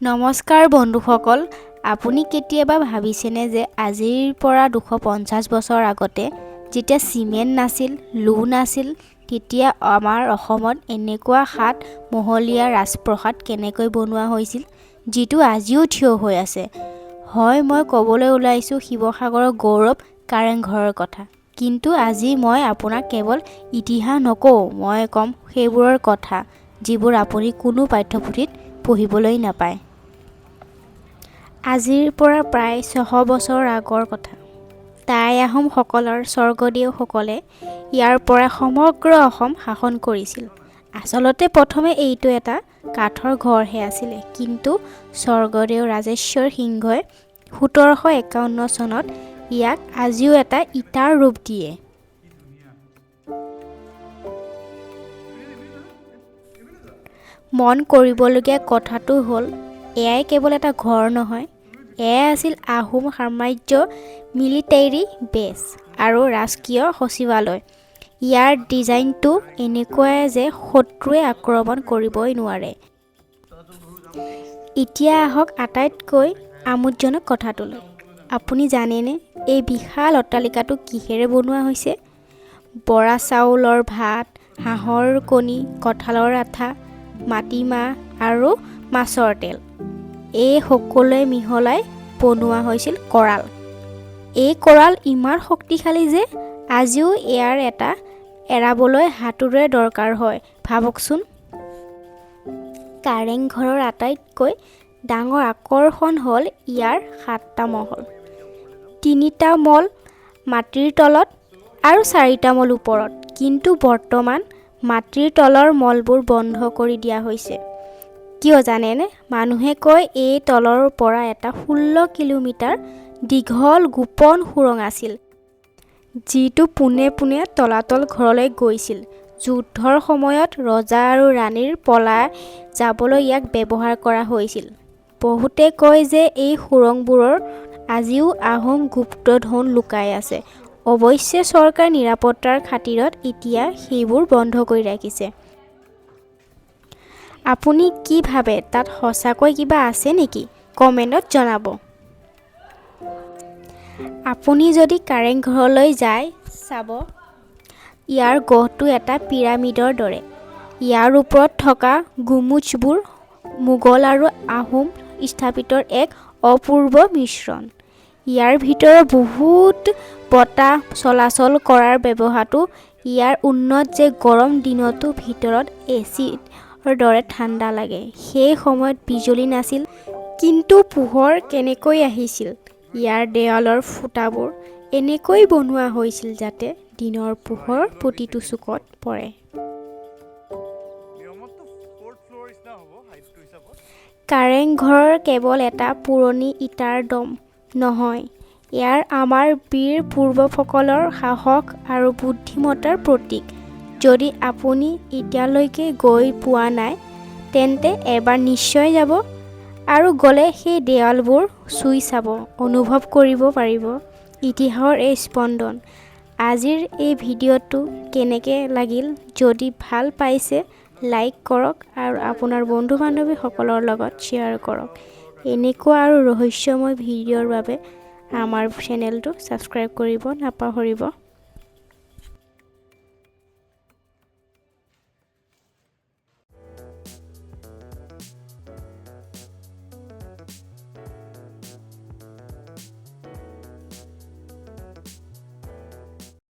নমস্কাৰ বন্ধুসকল, আপুনি কেতিয়াবা ভাবিছেনে যে আজিৰ পৰা 250 বছৰ আগতে যেতিয়া চিমেণ্ট নাছিল, লো নাছিল, তেতিয়া আমাৰ অসমত এনেকুৱা সাত মহলীয়া ৰাজপ্ৰসাদ কেনেকৈ বনোৱা হৈছিল, যিটো আজিও থিয় হৈ আছে? হয়, মই ক'বলৈ ওলাইছোঁ শিৱসাগৰৰ গৌৰৱ কাৰেংঘৰৰ কথা। কিন্তু আজি মই আপোনাক কেৱল ইতিহাস নকওঁ, মই ক'ম সেইবোৰৰ কথা যিবোৰ আপুনি কোনো পাঠ্যপুথিত পঢ়িবলৈ নাপায়। আজিৰ পৰা প্ৰায় 600 বছৰৰ আগৰ কথা। টাই আহোমসকলৰ স্বৰ্গদেউসকলে ইয়াৰ পৰা সমগ্ৰ অসম শাসন কৰিছিল। আচলতে প্ৰথমে এইটো এটা কাঠৰ ঘৰহে আছিলে। কিন্তু স্বৰ্গদেউ ৰাজেশ্বৰ সিংহই 1751 চনত ইয়াক আজিও এটা ইটাৰ ৰূপ দিয়ে। কি ধুনীয়া! মন কৰিবলগীয়া কথাটো হ'ল, এয়াই কেৱল এটা ঘৰ নহয়, এয়াই আছিল আহোম সাম্ৰাজ্যৰ মিলিটেৰী বেছ আৰু ৰাজকীয় সচিবালয়। ইয়াৰ ডিজাইনটো এনেকুৱাই যে শত্ৰুৱে আক্ৰমণ কৰিবই নোৱাৰে। এতিয়া আহক আটাইতকৈ আমোদজনক কথাটোলৈ। আপুনি জানেনে এই বিশাল অট্টালিকাটো কিহেৰে বনোৱা হৈছে? বৰা চাউলৰ ভাত, হাঁহৰ কণী, কঁঠালৰ আঠা, মাটিমাহ আৰু মাছৰ তেল, এই সকলোৱে মিহলাই বনোৱা হৈছিল কৰাল। এই কৰাল ইমান শক্তিশালী যে আজিও ইয়াৰ এটা এৰাবলৈ হাতোৰাৰ দৰকাৰ হয়। ভাবকচোন! কাৰেংঘৰৰ আটাইতকৈ ডাঙৰ আকৰ্ষণ হ'ল ইয়াৰ সাতটা মহল। তিনিটা মল মাটিৰ তলত আৰু চাৰিটা মল ওপৰত। কিন্তু বৰ্তমান মাটিৰ তলৰ মলবোৰ বন্ধ কৰি দিয়া হৈছে। কিয় জানেনে? মানুহে কয়, এই তলৰ পৰা এটা 16 কিলোমিটাৰ দীঘল গোপন সুৰং আছিল, যিটো পোনে পোনে তলাতল ঘৰলৈ গৈছিল। যুদ্ধৰ সময়ত ৰজা আৰু ৰাণীৰ পলাই যাবলৈ ইয়াক ব্যৱহাৰ কৰা হৈছিল। বহুতে কয় যে এই সুৰংবোৰত আজিও আহোম গুপ্তধন লুকাই আছে। অৱশ্যে চৰকাৰে নিৰাপত্তাৰ খাতিৰত এতিয়া সেইবোৰ বন্ধ কৰি ৰাখিছে। আপুনি কি ভাবে, তাত সঁচাকৈ কিবা আছে নেকি? কমেণ্টত জনাব। আপুনি যদি কাৰেংঘৰলৈ যায়, চাব ইয়াৰ গঢ়টো এটা পিৰামিডৰ দৰে। ইয়াৰ ওপৰত থকা গম্বুজবোৰ মোগল আৰু আহোম স্থাপত্যৰ এক অপূৰ্ব মিশ্ৰণ। ইয়াৰ ভিতৰত বহুত বতাহ চলাচল কৰাৰ ব্যৱস্থাটো ইমান উন্নত যে গৰম দিনতো ভিতৰত এচিৰ দৰে ঠাণ্ডা লাগে। সেই সময়ত বিজুলী নাছিল, কিন্তু পোহৰ কেনেকৈ আহিছিল? ইয়াৰ দেৱালৰ ফুটাবোৰ এনেকৈ বনোৱা হৈছিল যাতে দিনৰ পোহৰ প্ৰতিটো চুকত পৰে। নিয়মততো ফ'ৰ্থ ফ্ল'ৰ নিচিনা হ'ব হাইটটো হিচাপত। কাৰেংঘৰ কেৱল এটা পুৰণি ইটাৰ দম নহয়, ইয়াৰ আমাৰ বীৰ পূৰ্বসকলৰ সাহস আৰু বুদ্ধিমত্তাৰ প্ৰতীক। যদি আপুনি এতিয়ালৈকে গৈ পোৱা নাই, তেন্তে এবাৰ নিশ্চয় যাব আৰু গ'লে সেই দেৱালবোৰ চুই চাব, অনুভৱ কৰিব পাৰিব ইতিহাসৰ এই স্পন্দন। আজিৰ এই ভিডিঅ'টো কেনেকৈ লাগিল? যদি ভাল পাইছে, লাইক কৰক আৰু আপোনাৰ বন্ধু বান্ধৱীসকলৰ লগত শ্বেয়াৰ কৰক। এনেকুৱা আৰু ৰহস্যময় ভিডিঅ'ৰ বাবে আমাৰ চেনেলটো ছাবস্ক্ৰাইব কৰিব নাপাহৰিব।